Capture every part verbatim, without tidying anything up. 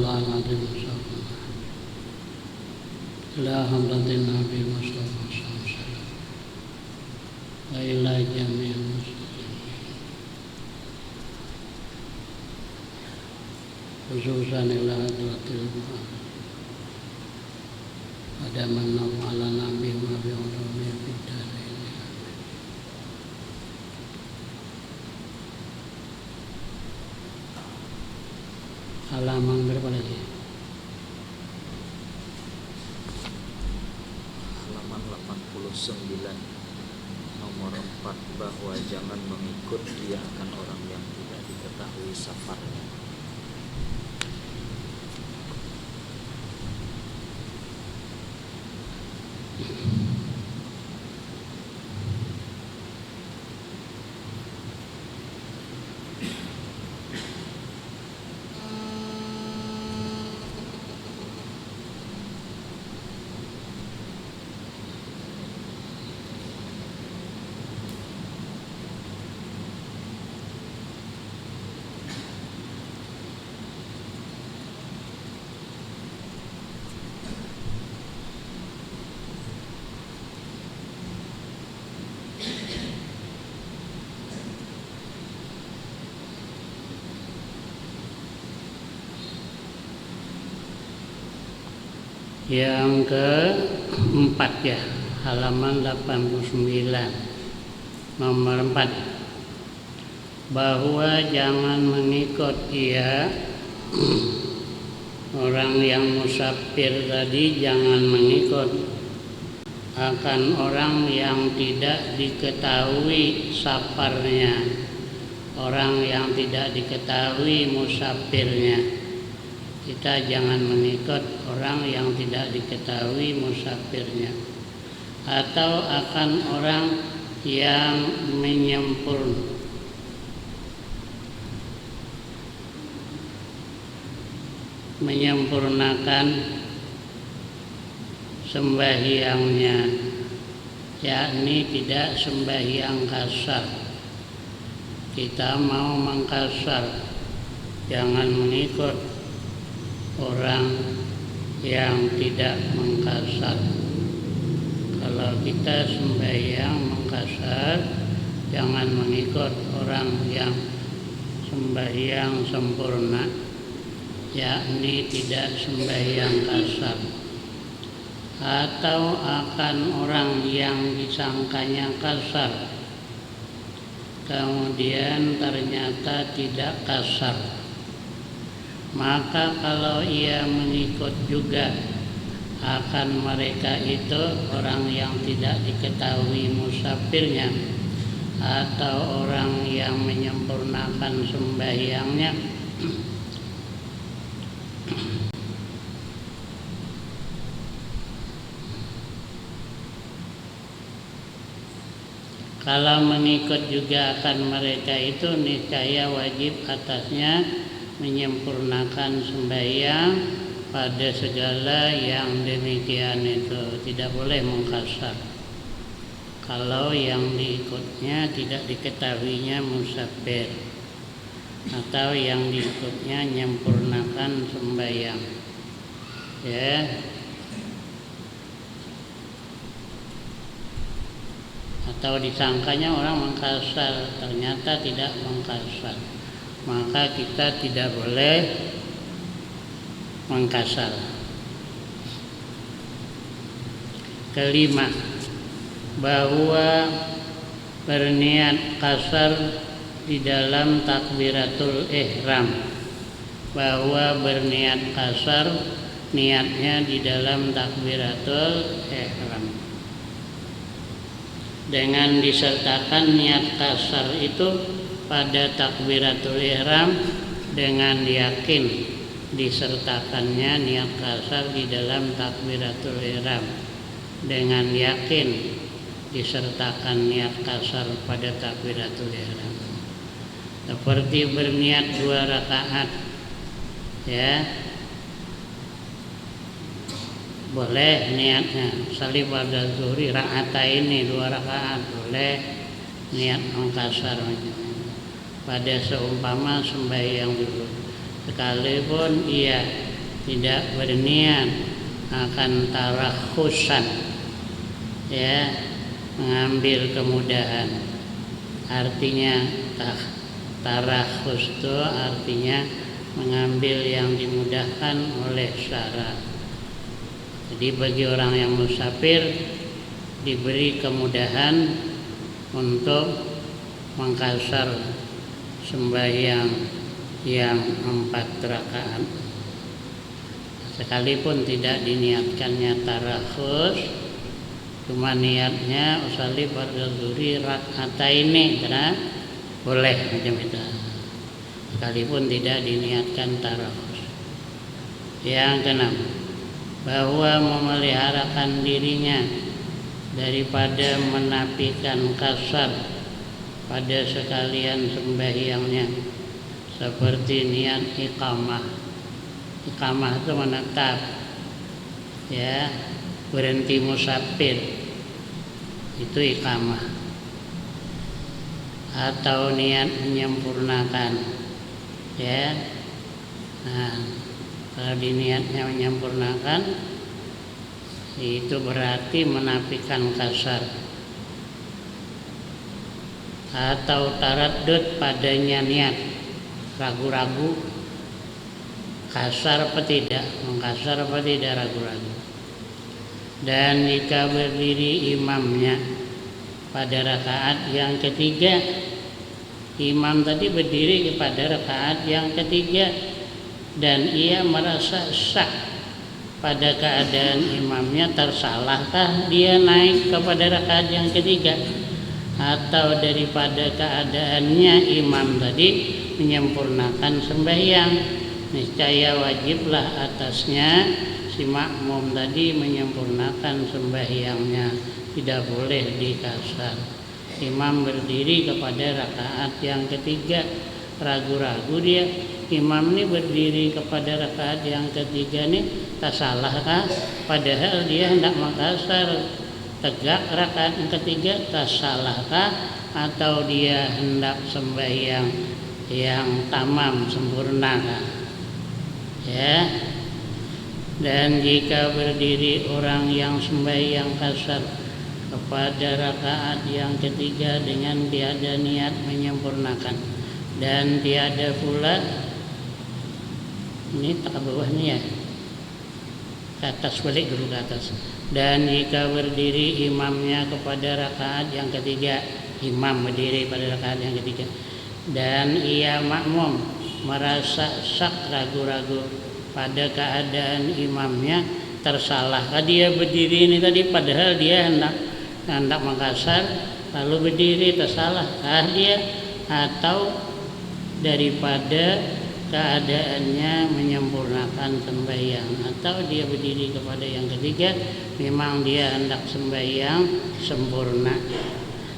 Alhamdulillah. Ila hadratin Nabi Mustafa sallallahu alaihi wasallam. Wa ila jami'il muslimin. Khususan ila hadratil Mu'allim. Pada manau ala Nabi wa bi ulumi fid darain. Halaman berapa lagi? Halaman delapan puluh sembilan, nomor empat, bahwa jangan mengikut dia akan orang yang tidak diketahui safarnya. Yang keempat ya, halaman delapan puluh sembilan, nomor empat. Bahwa jangan mengikut ia, orang yang musafir tadi jangan mengikut akan orang yang tidak diketahui safarnya, orang yang tidak diketahui musafirnya. Kita jangan mengikut orang yang tidak diketahui musafirnya, atau akan orang yang menyempurn- menyempurnakan sembahyangnya, yakni tidak sembahyang kasar. Kita mau mengkasar, jangan mengikut orang yang tidak mengkasar. Kalau kita sembahyang mengkasar, jangan mengikut orang yang sembahyang sempurna, yakni tidak sembahyang kasar. Atau akan orang yang disangkanya kasar, kemudian ternyata tidak kasar, maka kalau ia mengikut juga akan mereka itu orang yang tidak diketahui musafirnya, atau orang yang menyempurnakan sembahyangnya, Kalau mengikut juga akan mereka itu, niscaya wajib atasnya menyempurnakan sembahyang pada segala yang demikian itu, tidak boleh mengkasar. Kalau yang diikutnya tidak diketahuinya musafir, atau yang diikutnya menyempurnakan sembahyang, ya. Atau disangkanya orang mengkasar, ternyata tidak mengkasar, maka kita tidak boleh mengkasar. Kelima, bahwa berniat kasar di dalam takbiratul ihram, bahwa berniat kasar niatnya di dalam takbiratul ihram. Dengan disertakan niat kasar itu pada takbiratul ihram dengan yakin, disertakannya niat kasar di dalam takbiratul ihram dengan yakin, disertakan niat kasar pada takbiratul ihram. Seperti berniat dua rakaat, ya, boleh niatnya. Salib pada zuhri rakaat ini dua rakaat, boleh niat mengkasar macam itu. Pada seumpama sembahyang dulu, sekalipun ia tidak berniat akan tarakhusan, ya, mengambil kemudahan. Artinya tah, tarakhus itu artinya mengambil yang dimudahkan oleh syarak. Jadi bagi orang yang musafir diberi kemudahan untuk mengkasar sembahyang yang empat rakaat. Sekalipun tidak diniatkannya tarakhus, cuma niatnya usalli fardhu zuhri rakaataini, karena boleh macam itu. Sekalipun tidak diniatkan tarakhus. Yang keenam, bahwa memeliharakan dirinya daripada menapikan kasar pada sekalian sembahyangnya, seperti niat iqamah. Iqamah itu menetap, ya, berhenti musafir, itu iqamah. Atau niat menyempurnakan, ya. Nah, kalau diniatnya menyempurnakan, itu berarti menapikan kasar. Atau taraddud padanya niat, ragu-ragu, kasar apa tidak, mengkasar apa tidak, ragu-ragu. Dan jika berdiri imamnya pada rakaat yang ketiga, imam tadi berdiri kepada rakaat yang ketiga dan ia merasa syak pada keadaan imamnya, tersalahkah dia naik kepada rakaat yang ketiga? Atau daripada keadaannya imam tadi menyempurnakan sembahyang, niscaya wajiblah atasnya si makmum tadi menyempurnakan sembahyangnya, tidak boleh dikasar. Imam berdiri kepada rakaat yang ketiga, ragu-ragu dia, imam ni berdiri kepada rakaat yang ketiga ni tasalahkah? Padahal dia hendak mengkasar, tegak rakaat yang ketiga, tasalahkah? Atau dia hendak sembahyang yang tamam, sempurna kah? Ya. Dan jika berdiri orang yang sembahyang kasar kepada rakaat yang ketiga dengan tiada niat menyempurnakan, dan tiada pula, ini tak ke bawah ni ya, ke atas balik dulu, ke atas. Dan jika berdiri imamnya kepada rakaat yang ketiga, imam berdiri pada rakaat yang ketiga, dan ia makmum merasa syak, ragu-ragu pada keadaan imamnya, tersalahkah dia berdiri ini tadi, padahal dia hendak, hendak mengkasar, lalu berdiri, tersalahkah dia? Atau daripada keadaannya menyempurnakan sembahyang, atau dia berdiri kepada yang ketiga, memang dia hendak sembahyang sempurna,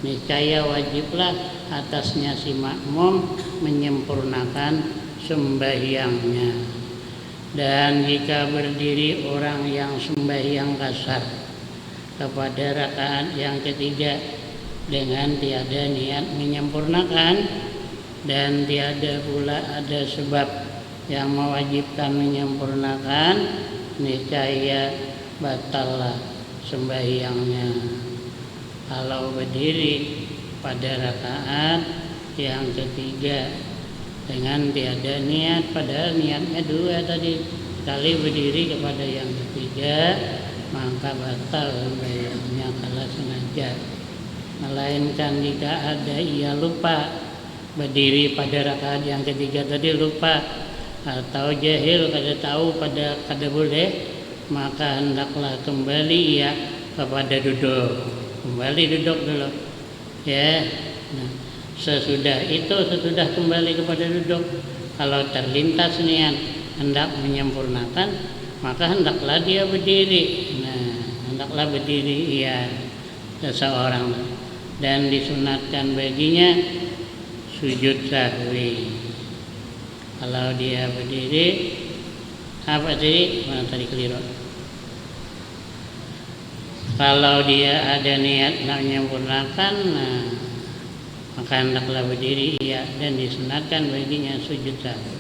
niscaya wajiblah atasnya si makmum menyempurnakan sembahyangnya. Dan jika berdiri orang yang sembahyang kasar kepada rakaat yang ketiga dengan tiada niat menyempurnakan dan tiada pula ada sebab yang mewajibkan menyempurnakan, niscaya batallah sembahyangnya. Kalau berdiri pada rakaat yang ketiga dengan tiada niat, padahal niatnya dua tadi, sekali berdiri kepada yang ketiga, maka batal sembahyangnya kalau sengaja. Melainkan jika ada ia lupa berdiri pada rakaat yang ketiga tadi, lupa atau jahil, kada tahu, pada kada boleh, maka hendaklah kembali ia kepada duduk. Kembali duduk dulu, ya. Nah, sesudah itu, sesudah kembali kepada duduk, kalau terlintas niat hendak menyempurnakan, maka hendaklah dia berdiri. Nah, hendaklah berdiri ia seseorang, dan disunatkan baginya sujud sahwi. Kalau dia berdiri, apa tadi? Mana tadi keliru? Kalau dia ada niat nak menyempurnakan, nah, maka hendaklah berdiri ia, dan disunatkan baginya sujud sahwi.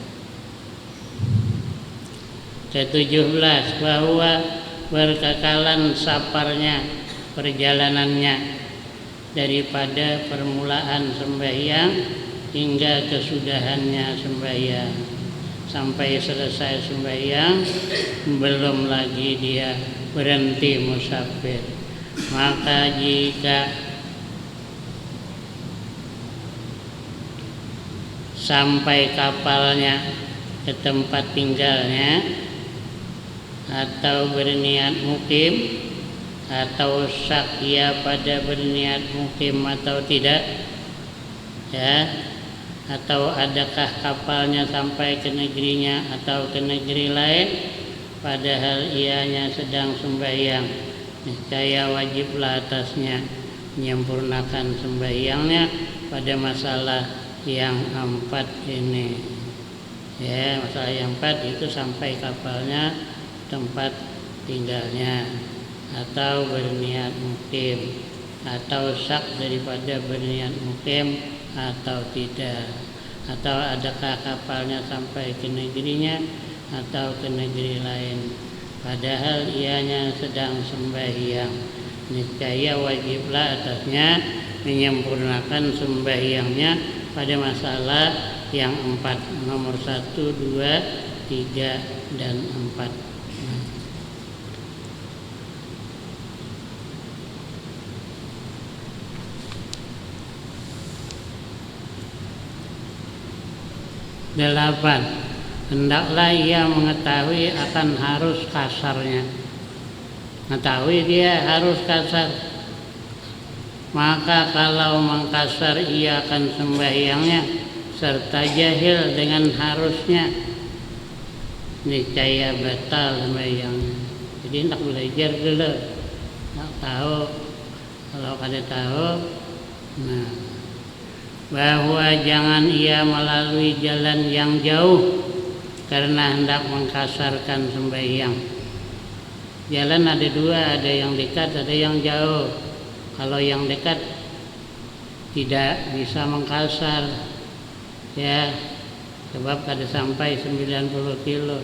Ketujuh belas, bahwa berkekalan saparnya perjalanannya daripada permulaan sembahyang hingga kesudahannya sembahyang. Sampai selesai sembahyang, belum lagi dia berhenti musafir. Maka jika sampai kapalnya ke tempat tinggalnya, atau berniat mukim, atau syak ia pada berniat mukim atau tidak, ya, atau adakah kapalnya sampai ke negerinya atau ke negeri lain, padahal ianya sedang sembahyang, niscaya wajiblah atasnya menyempurnakan sembahyangnya pada masalah yang empat ini. Ya, masalah yang empat itu sampai kapalnya tempat tinggalnya, atau berniat mukim, atau syak daripada berniat mukim atau tidak, atau adakah kapalnya sampai ke negerinya atau ke negeri lain, padahal ianya sedang sembahyang, niscaya wajiblah atasnya menyempurnakan sembahyangnya pada masalah yang empat, nomor satu, dua, tiga, dan empat. Delapan, hendaklah ia mengetahui akan harus kasarnya. Mengetahui dia harus kasar. Maka kalau mengkasar ia akan sembahyangnya serta jahil dengan harusnya, niscaya batal sembahyangnya. Jadi hendak belajar dulu, hendak tahu. Kalau kada tahu, nah, bahwa jangan ia melalui jalan yang jauh karena hendak mengkasarkan sembahyang. Jalan ada dua, ada yang dekat, ada yang jauh. Kalau yang dekat tidak bisa mengkasar, ya, sebab kada sampai sembilan puluh kilo.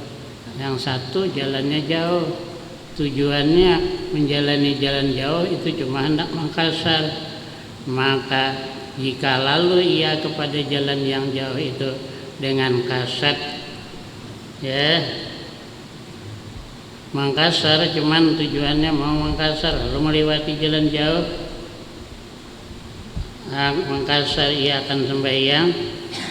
Yang satu jalannya jauh. Tujuannya menjalani jalan jauh itu cuma hendak mengkasar. Maka jika lalu ia kepada jalan yang jauh itu dengan kasat, ya, mengkasar, cuman tujuannya mau mengkasar, lalu melewati jalan jauh, ah, mengkasar ia akan sembahyang,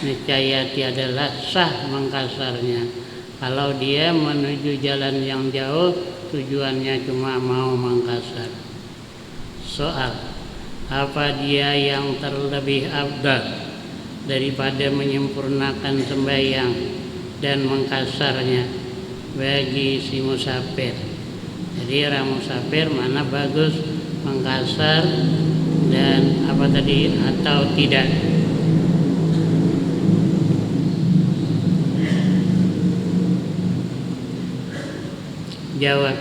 niscaya tiadalah sah mengkasarnya. Kalau dia menuju jalan yang jauh, tujuannya cuma mau mengkasar. Soal, apa dia yang terlebih afdal daripada menyempurnakan sembahyang dan mengkasarnya bagi si musafir? Jadi, orang musafir mana bagus mengkasar dan apa tadi, atau tidak? Jawab,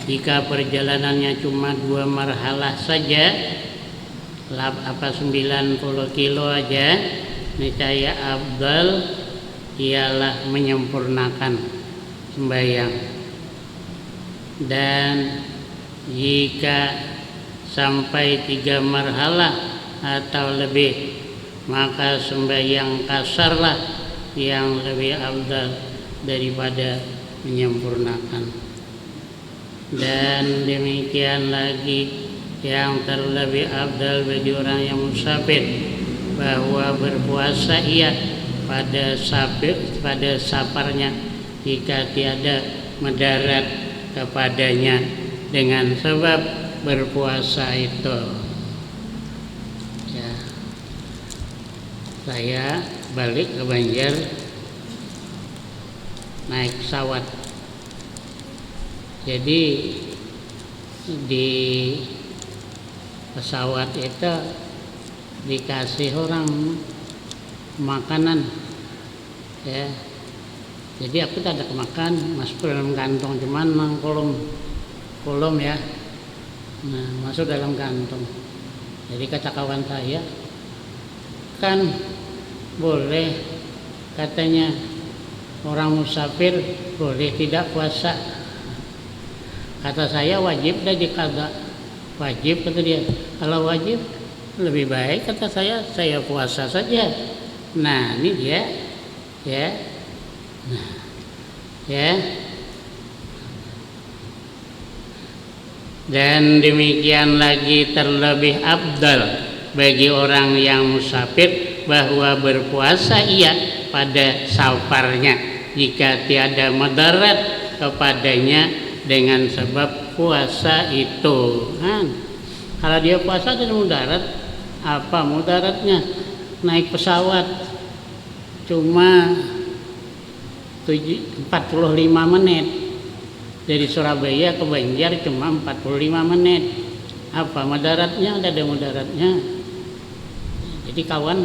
jika perjalanannya cuma dua marhalah saja, lap-, apa, sembilan puluh kilo aja, niscaya afdal ialah menyempurnakan sembahyang. Dan jika sampai tiga marhalah atau lebih, maka sembahyang kasarlah yang lebih afdal daripada menyempurnakan. Dan demikian lagi yang terlebih afdal bagi orang yang musafir, bahwa berpuasa ia pada sapi-, pada saparnya jika tiada mudarat kepadanya dengan sebab berpuasa itu. Ya. Saya balik ke Banjar naik pesawat. Jadi, di pesawat itu dikasih orang makanan, ya. Jadi, aku tak ada kemakan, masuk ke dalam kantong, cuman nang kolom, kolom, ya. Nah, masuk dalam kantong. Jadi, kata kawan saya, "Kan boleh," katanya, Orang musafir boleh tidak puasa. Kata saya, wajib dah dikada. Wajib, kata dia. Kalau wajib, lebih baik, kata saya, saya puasa saja. Nah, ini dia, ya. Nah, ya. Dan demikian lagi terlebih afdal bagi orang yang musafir bahwa berpuasa ia pada safarnya jika tiada mudarat kepadanya dengan sebab puasa itu. Kan? Kalau dia puasa ada mudarat, apa mudaratnya? Naik pesawat cuma tujuh, empat puluh lima menit. Dari Surabaya ke Banjar cuma empat puluh lima menit. Apa mudaratnya? Ada, ada mudaratnya. Jadi kawan,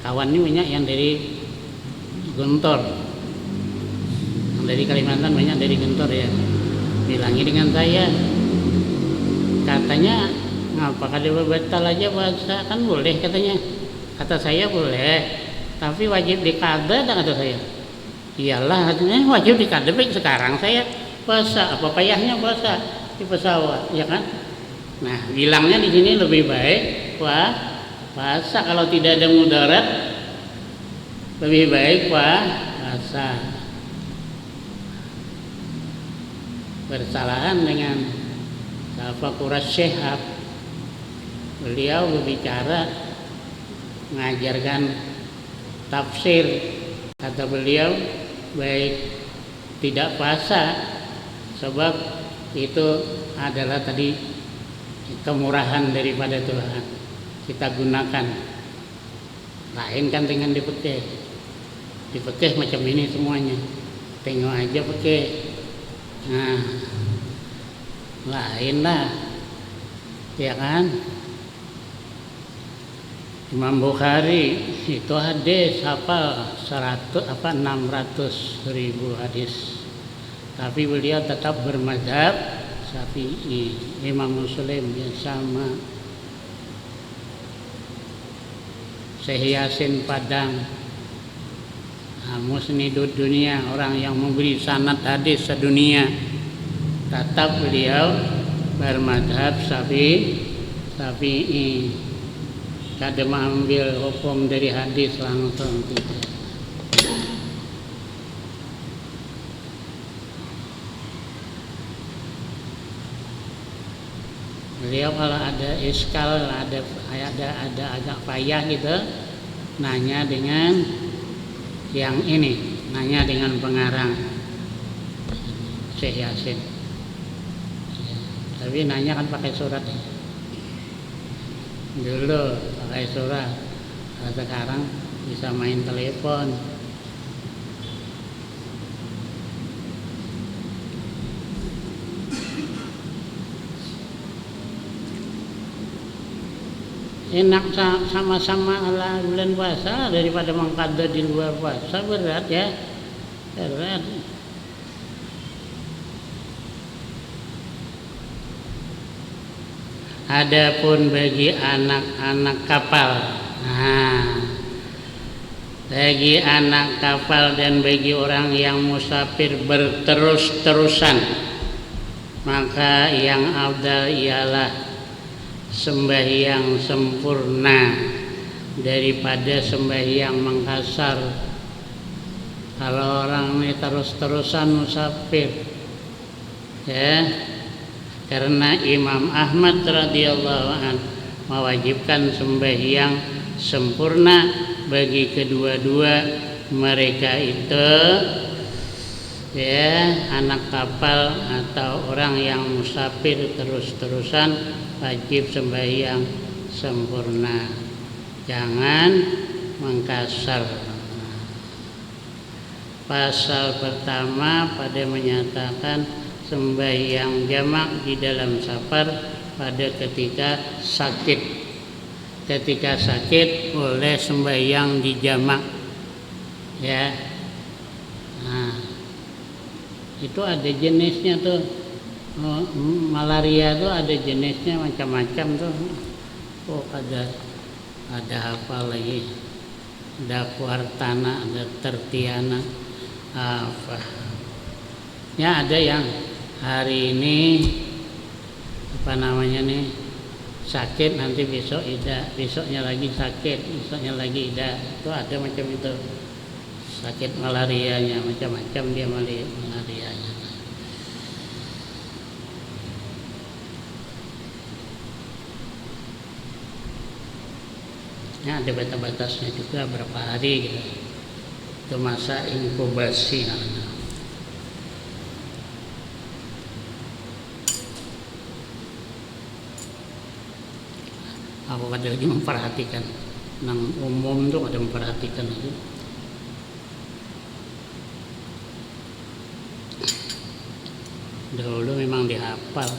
kawan ini banyak yang dari Guntur. Yang dari Kalimantan banyak dari Guntur ya. Bilangi dengan saya. Katanya, "Ngapa kada batal aja puasa? Kan boleh," katanya. Kata saya, "Boleh, tapi wajib dikada," dah, kata saya. Iyalah, katanya, "Wajib dikada baik sekarang saya puasa. Apa payahnya puasa di pesawat, ya kan?" Nah, bilangnya di sini lebih baik pua-, puasa. Kalau tidak ada mudarat, lebih baik pua-, puasa. Bersalahan dengan siapa, Quraish Shihab. Beliau berbicara, mengajarkan tafsir. Kata beliau, baik tidak puasa, sebab itu adalah tadi kemurahan daripada Tuhan. Kita gunakan. Lain kan dengan di Pekeh. Di Pekeh macam ini semuanya. Tengok aja Pekeh. Nah, lain lah. Ya kan? Imam Bukhari itu hadis hafal seratus apa enam ratus ribu hadis. Tapi beliau tetap bermazhab Syafi'i. Imam Muslim ya sama. Syekh Yasin Padang. Nah, musnidud dunia, orang yang memberi sanad hadis sedunia. Tetap beliau bermadhab Syafi-, Syafi'i. Kada mengambil hukum dari hadis langsung, tidak. Beliau kalau ada iskal, ada, ada, ada agak payah gitu, nanya dengan yang ini, nanya dengan pengarang Syekh Yasin. Tapi nanya kan pakai surat ya. Dulu pakai surat, kalau sekarang bisa main telepon. Enak sa-, sama-sama ala bulan puasa lah daripada mangkada di luar puasa, berat ya. Berat. Adapun bagi anak-anak kapal, nah, bagi anak kapal dan bagi orang yang musafir berterus-terusan, maka yang afdal ialah sembahyang sempurna daripada sembahyang mengkasar. Kalau orang ini terus-terusan musafir, ya, karena Imam Ahmad radhiyallahu anhu mewajibkan sembahyang sempurna bagi kedua-dua mereka itu, ya, anak kapal atau orang yang musafir terus-terusan wajib sembahyang sempurna. Jangan mengkasar. Pasal pertama pada menyatakan sembahyang jamak di dalam safar pada ketika sakit. Ketika sakit boleh sembahyang di jamak. Ya. Nah, itu ada jenisnya tuh. Oh, malaria tuh ada jenisnya macam-macam tuh. Oh, ada, ada apa lagi? Ada kuartana, ada tertiana. Apa? Ya, ada yang hari ini, apa namanya nih, sakit, nanti besok ida, besoknya lagi sakit, besoknya lagi ida. Itu ada macam itu. Sakit malarianya, macam-macam dia mali-, malarianya. Ya, ada batas-batasnya juga, berapa hari gitu. Itu masa inkubasi namanya. Aku kada lagi memperhatikan. Nang umum tu kada memperhatikan lagi. Dahulu memang dihafal.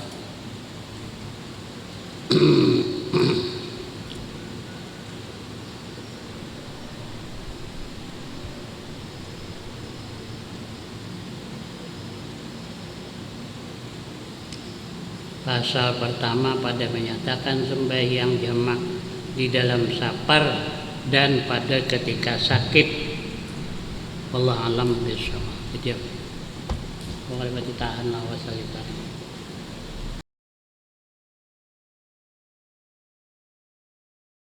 Pasal pertama pada menyatakan sembahyang jamak di dalam sapar dan pada ketika sakit. Wallahu alam bishawab. Jadi, aku kada pati tahan lawas lagi tadi.